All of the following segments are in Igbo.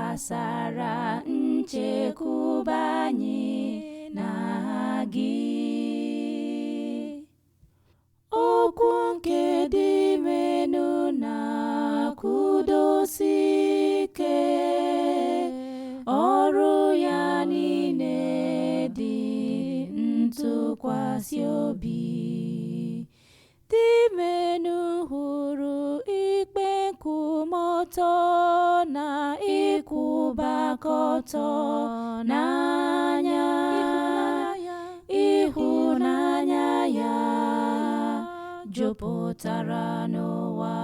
tụkwasara nchekwube anyị na gị. Okwu nke dị menu na-akwụdosi ike, ọrụ ya niile dị ntụkwasị obi. Dị menu hụrụ ikpe nkwụmọtọ na ịkwụba aka ọtọ n'anya. Ịhụnanya ya jupụtara n'ụwa.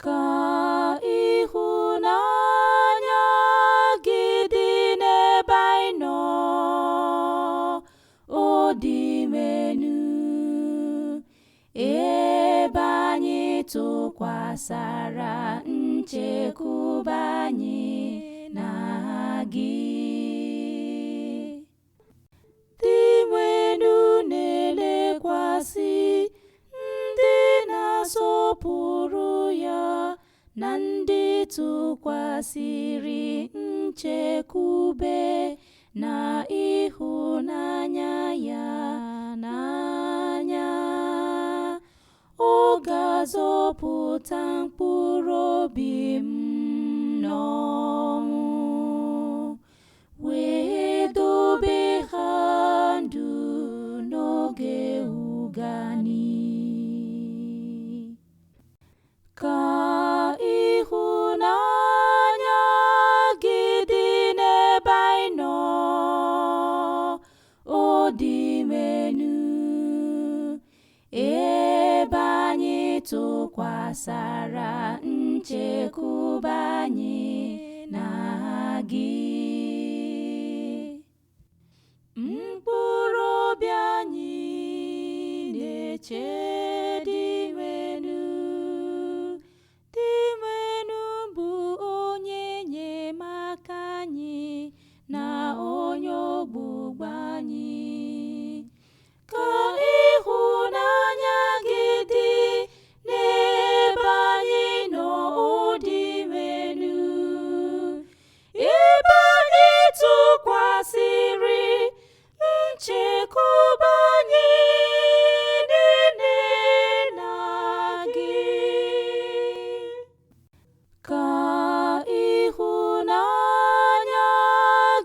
Ka ịhụnanya gị dị n'ebe anyị nọ, o dị menu, ebe anyị tụkwasara nchekwube anyị na gị. Dị nwenu na-elekwasị ndị na-asọpụrụ ya na ndị tụkwasịrị nchekwube na ịhụnanya ya n'anya. Ọ ga-azọpụta mkpụrụ obi m n'ọnwụ, wee dobe ha ndụ n'oge ụgani. Ka ịhụnanya gị dị n'ebe anyị nọ, o dị menu, ebe anyị tụkwasara nchekwube anyị na gị. Mkpụrụ obi anyị na-eche dị menu. Dị menu bụ onye enyemaka anyị na onye ogbugbo anyị. Ka ịhụnanya gị dị n'ebe anyị nọ, o dị menu, ebe anyị tụkwasịrị nchekwube anyị niile na gị. Ka ịhụnanya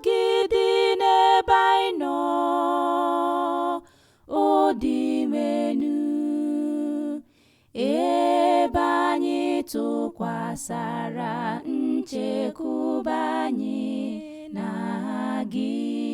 gị dị n'ebe anyị nọ, o dị menu, ebe anyị tụkwasara nchekwube anyị na gị.